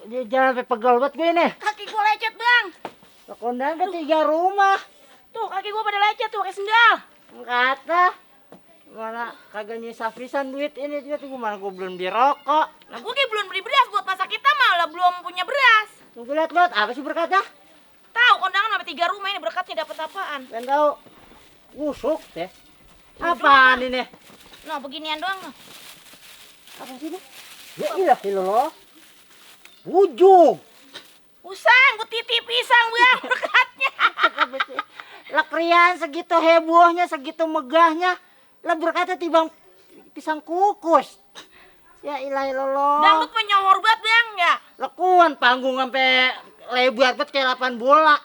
Jangan sampai pegel banget gue nih. Kaki gue lecet, Bang. Kondangan ke 3 rumah. Tuh, kaki gue pada lecet tuh, kayak sendal. Kata mana kagak nyisa pisan duit ini juga tuh mana gue belum dirokok. Nah, gue kayak belum beli beras buat masak kita malah belum punya beras. Tunggu lihat apa sih berkatnya? Tahu kondangan sampai 3 rumah ini berkatnya dapat apaan? Kan tahu busuk deh. Apaan ini? Nah, beginian doang noh. Apa sih ini? Ya ilah lo. Wujud. Usang, gue titip pisang Bang berkatnya. Lakrian segitu hebohnya, segitu megahnya. Lah berkata tibang pisang kukus. Ya ilah lo. Dangdut menyohor banget Bang ya. Lekuan panggung sampai lebar banget kayak 8 bola.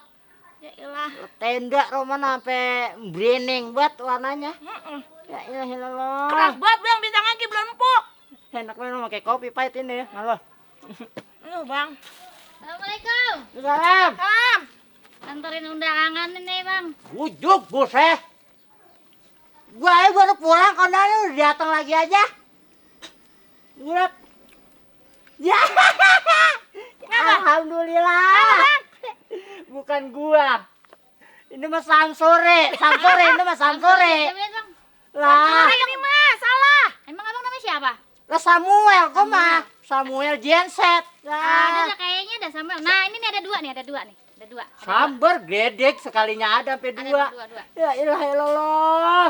Ya ilah. Tenda Roman sampai branding banget warnanya. Ya ilah lo. Keras banget Bang, pisang lagi belum empuk. Enak banget pakai kopi pahit ini ya. Halo. Bang. Assalamualaikum. Salam. Salam. Anterin undangan ini Bang. Bujuk bos Gua baru pulang kondangannya udah datang lagi aja. Bulat. Ya. Alhamdulillah. Bukan gua. Ini mah Samsore ini mah Samsore. Bang. Lah. Ini mah salah. Emang abang namanya siapa? Lah Samuel kok mah. Samuel Genset. Ada kayaknya ada Samuel. Nah ini nih ada dua nih. Ada dua. Sambar gledek sekalinya ada sampai dua. Dua. Ya ilah Allah.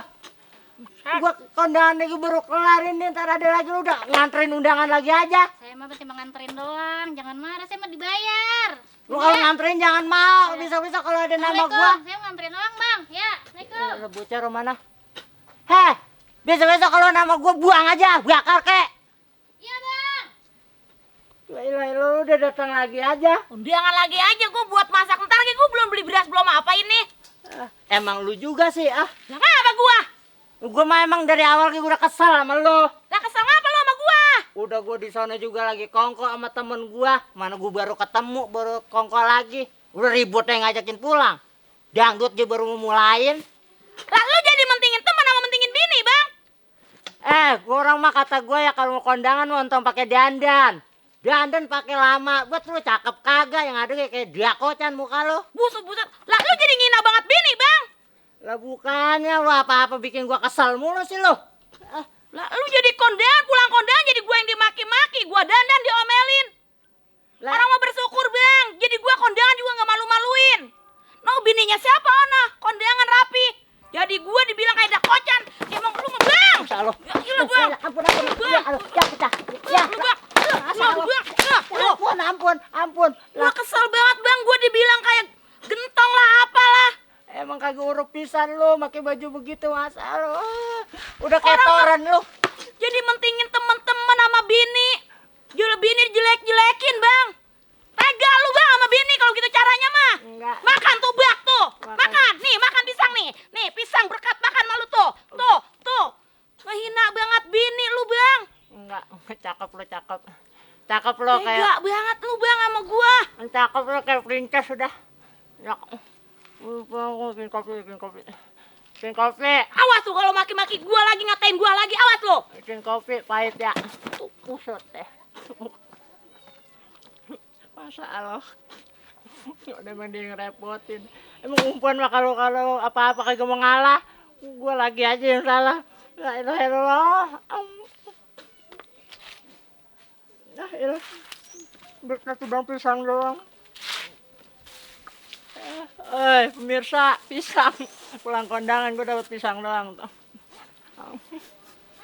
Gua kondangan lagi baru kelar ini, ntar ada lagi lu udah nganterin undangan lagi aja. Saya mah cuma nganterin doang. Jangan marah, saya mah dibayar. Lu kalau nganterin jangan mau, bisa-bisa kalau ada nama gua. Saya mau nganterin doang Bang. Ya, Assalamualaikum. Lu bocah mana? Heh, bisa-bisa kalau nama gua buang aja, bakar kek. Iya Bang. Ya ilah lu udah datang lagi aja. Undangan lagi aja gue buat masak ntar lagi gue belum beli beras belum apa ini. Emang lu juga sih Lah apa gua? Gua mah emang dari awal udah kesel sama lu. Lah kesel ngapa lu sama gua? Udah gua di sana juga lagi kongko sama temen gua. Mana gua baru ketemu, baru kongko lagi. Udah ribut yang ngajakin pulang. Dangdut dia baru memulain. Lah lu jadi mentingin teman sama mentingin bini, Bang. Gua orang mah kata gua ya kalau mau kondangan nonton pakai dandan. Dandan pakai lama. Buat lu cakep kagak yang ada kayak diakocan muka lu. Buset. Lah lu jadi ngina banget bini, Bang. Lah bukannya lu apa-apa bikin gua kesel mulu sih lu. Lah lu jadi kondangan, pulang kondangan jadi gua yang dimaki-maki, gua dandan diomelin. Lah. Orang mau bersyukur, Bang. Jadi gua kondangan juga nggak malu-maluin. No, bininya siapa, Ona? Kondangan rapi. Jadi gua dibilang kayak dakocan. Emang lu mah, Bang. Salah. Ya ilah, Bang. Ampun. Ya, pecah. Ya. Lu, Bang. Ampun. Gua kesel banget, Bang. Gua dibilang kayak gentong lah, apalah. Emang kagak urut pisan lu pakai baju begitu masa lu. Udah kayak toran lu. Jadi mentingin temen-temen sama bini. Bini jelek-jelekin, Bang. Tega lu, Bang, sama bini kalau gitu caranya mah. Enggak. Makan tuh bak tuh. Makan. Makan. Nih, makan pisang nih. Nih, pisang berkat makan malu tuh. Tuh. Ngehina banget bini lu, Bang. Enggak, cakep lu. Cakep lu Tega kayak banget lu, Bang, sama gua. cakep lu kayak princess sudah. Ya. Bikin kopi. Awas tuh kalau maki-maki gua lagi ngatain gua lagi. Awas lu. Bikin kopi pahit ya. Usut deh. Masa Allah. Udah mending ngerepotin. Emang umpan mah kalau apa-apa kagak mau ngalah. Gua lagi aja yang salah. La ilaha illallah. Ilah. Berkat bang pisang doang. Pemirsa, pisang. Pulang kondangan gue dapet pisang doang tuh.